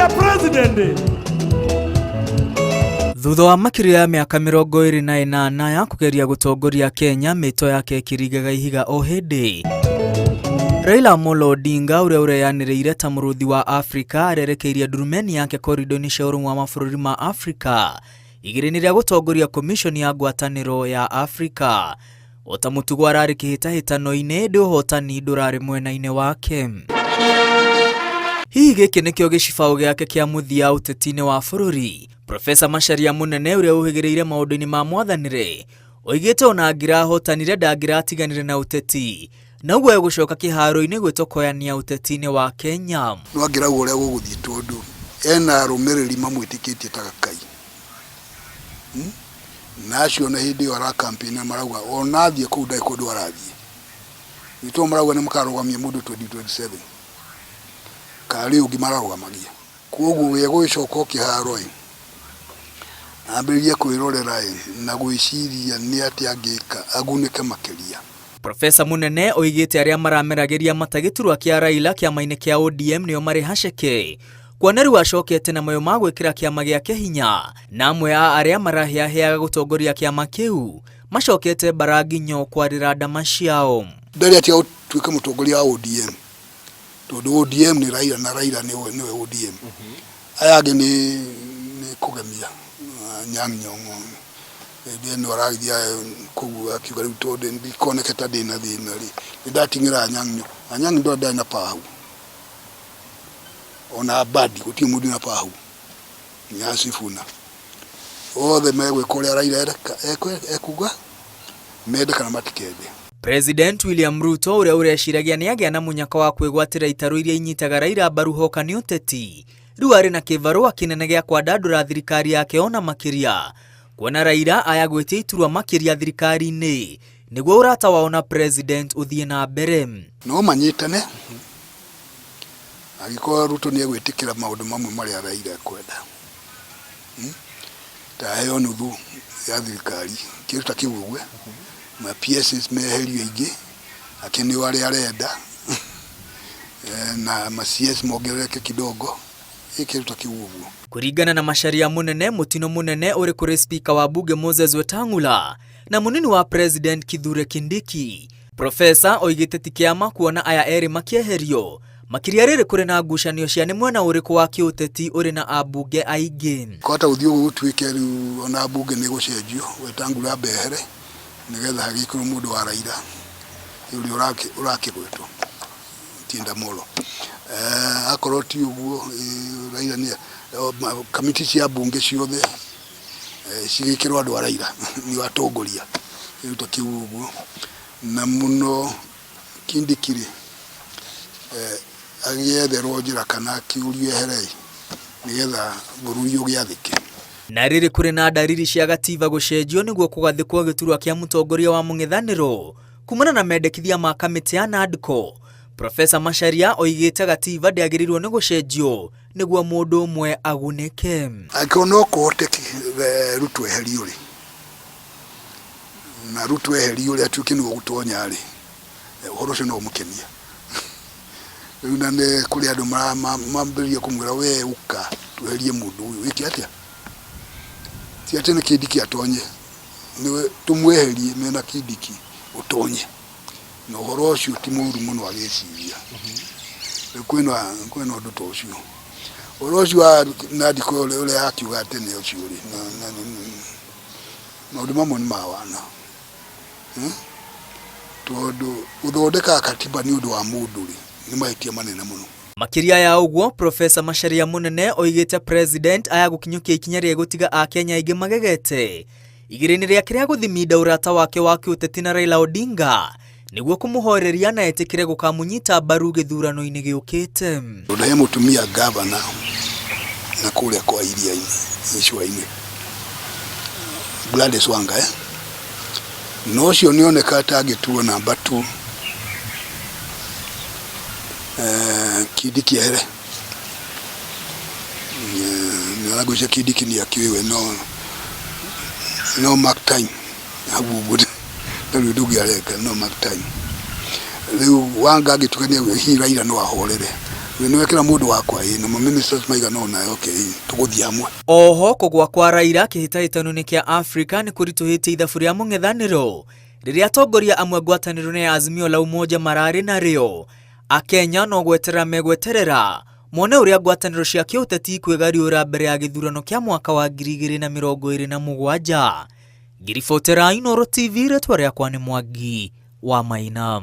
ya president. Thutha wa makĩria ya mĩaka 28 ya kũgeria gũtongoria Kenya, mĩto yake ĩkĩringaga ihiga o hĩndĩ. Raila Amolo Odinga ũrĩa ũreyanĩrĩire ta mũrũthi wa Afrika arerekeirie ndurumeni yake korido-inĩ cia ũrũmwe wa mabũrũri ma Afrika igĩrĩ-inĩ rĩa gũtongoria komishoni ya ngwatanĩro ya Afrika. O ta mũtugo ararĩ kĩhĩtahĩtano-inĩ ĩndĩ ũhotani ndũrarĩ mwena-inĩ wake. Hihi gĩkĩ nĩkĩo gĩcibaũ gĩake kĩa mũthia ũteti-inĩ wa bũrũri? Profesa Macharia Mũnene ũrĩa ũhĩgĩrĩire maũndũ-inĩ ma mwathanĩre oigĩte ona angĩrahotanire ndangĩratiganire na ũteti na ũguo egũcoka kĩharo-inĩ gwĩtokoyania ũteti-inĩ wa Kenya. No angĩrauga ũrĩa gũgũthiĩ tondũ ena arũmĩrĩri mamwĩtĩkĩtie ta Gakai. Na acio ona hĩndĩ ĩyo ara campaign marauga ona athiĩ kũu ndarĩ kũndũ arathiĩ. Nĩ marauga nĩ makarũgamia mũndũ 2027. Karĩ ũngĩ mararũgamagia. Koguo we gũgĩcoka o kĩharo ĩ, ambĩrĩrie kwĩrorera ĩ, na gwĩciria nĩ atĩa angĩka agunĩke makĩria. Profesa Munene oigĩte arĩa marameragĩria mata gĩturwa kĩa Raila kĩama-inĩ kĩa ODM nĩo marĩ haceke kuona rĩu acokete na mayũ ma gwĩkĩra kĩama gĩake hinya na amwe a arĩa marahĩahĩaga gũtongoria kĩama kĩu macokete mbaranginyo kwarĩra ndama ciao. Ndarĩ atiga gũtuĩka mũtongoria wa ODM tondũ ODM nĩ Raila na Raila nĩwe ODM. Aya angĩ nĩ kũgemia Anyang' Nyong'o hĩndĩ ĩno aragĩthiĩ kũu akiuga rĩu tondũ ndikoneke ta ndĩna thĩna rĩ, nĩ ndating'ĩra Anyang' Nyong'o. Anyang' Nyong'o ndarĩ na power hau ona Mbadi gũtirĩ mũndũ wĩna power hau nginya Sifuna othe megwĩka ũrĩa Raila ekuga mende kana matikende. President William Ruto ũrĩa ũreciragia nĩ agĩa na mũnyaka wa kwĩgwatĩra itarũ iria inyitaga Raila mbaru hoka nĩ ũteti rĩu arĩ na kĩbarũa kĩnene gĩa kwandandũra thirikari yake ona makĩria kuona Raila aya gwĩtia iturwa makĩria thirikari-inĩ nĩguo ũrata wao na president ũthiĩ na mbere. No manyitane angĩkorwo Ruto nĩ egwĩtĩkĩra maũndũ mamwe marĩa Raila ekwenda, ta aheo nuthu ya thirikari kĩndũ ta kĩu ũguo, ma PSs meherio aingĩ akeneo arĩa arenda na ma CS mongerereke kidogo, kĩndũ ta kĩu ũguo. Kũringana na Macharia Munene, mũtino mũnene ũrĩ kũrĩ spika wa bunge Moses Wetang'ula na mũnini wa president Kithure Kindiki. Profesa oigĩte ti kĩama kuona aya erĩ makĩeherio makĩria rĩrĩ kũrĩ na ngucanio cia nĩ mwena ũrĩkũ wa kĩũteti ũrĩ na ambunge aingĩ. Kwahota gũthiĩ ũguo gũtuĩke rĩu ona mbunge nĩ gũcenjio Wetang'ula ambe ehere nĩgetha hagĩkĩrwo mũndũ wa Raila ũrĩa ũrakĩgwetwo Tinda Molo. Akorwo ti ũguo Raila nĩ kamĩtĩ cia mbunge ciothe cigĩkĩrwo andũ a Raila nĩo atongoria kĩndũ ta kĩu ũguo. Na mũno Kindiki rĩ agĩetherwo njĩra kana akĩũrio ehere nĩgetha bũrũri ũgĩathĩke. Na rĩrĩ kũrĩ na ndariri cia gatiba gũcenjio nĩguo kũgathĩkwo gĩturwa kĩa mũtongoria wa mũng'ethanĩro kumana na mendekithia ma kamĩtĩ ya NADCO. Profesa Macharia oigĩte gatiba ndĩagĩrĩirwo nĩ gũcenjio nĩguo mũndũ ũmwe agunĩke. Angĩkorwo no kũhoteke Ruto eherio rĩ, na Ruto eherio rĩ atuĩke nĩwe ũgũtonya rĩ, ũhoro ũcio no ũmũkenie. Rĩu na nĩ kũrĩ andũ mambĩrĩria kũmwĩra we ũka tweherie mũndũ ũyũ wĩke atĩa? Ti atĩ nĩ Kindiki atonye, nĩwe tũmweherie mena Kindiki ũtonye. Na ũhoro ũcio ti mũru mũno agĩciria. Rĩu kwĩna ũndũ ta ũcio. Ũhoro ũcio wa NADCO ũrĩa akiuga tene ũcio rĩ, maũndũ mamwe nĩ ma wana. Tondũ gũthondeka katiba nĩ ũndũ wa mũndũ rĩ, nĩ mahĩtia manene mũno. Makĩria ya ũguo, Profesa Macharia Munene oigĩte president aya gũkinyũkia ikinya rĩa gũtiga akenya aingĩ magegete igĩrĩ-inĩ rĩake rĩa gũthiminda ũrata wake wa kĩũteti na Raila Odinga nĩguo kũmũhoreria na etĩkĩre gũkamũnyita mbaru gĩthurano-inĩ gĩũkĩte. Tondũ he mũtumia gavana na kũrĩa kwa iria-inĩ gĩcũa-inĩ Gladys Wanga na ũcio nĩ oneka ta angĩtuo namba 2 Kindiki ehere nĩ Kindiki nĩ akĩũĩ no mark time hau ũguo ndarĩ ũndũ ũngĩ areka no mark time. Rĩu Wanga angĩtuĩka nĩ hihi Raila no ahorere Nĩ wekĩra mũndũ wakwa ĩ na ministers maigana ũna, okay, tũgũthiĩ hamwe. Oho kũgwa kwa Raila kĩhĩtahĩtano-inĩ kĩa Afrika nĩ kũritũhĩtie ithabu rĩa mũng'ethanĩro rĩrĩa atongoria amwe ngwatanĩro ya Azimio la Umoja mararĩ narĩo. Akenya no gweterera megweterera mone ũrĩa ngwatanĩro cia kĩũteti ikwĩgariũra mbere ya gĩthurano kĩa mwaka wa 2027. Ngiribotera Inooro TV, rĩtwa rĩakwa nĩ Mwangi wa Maina.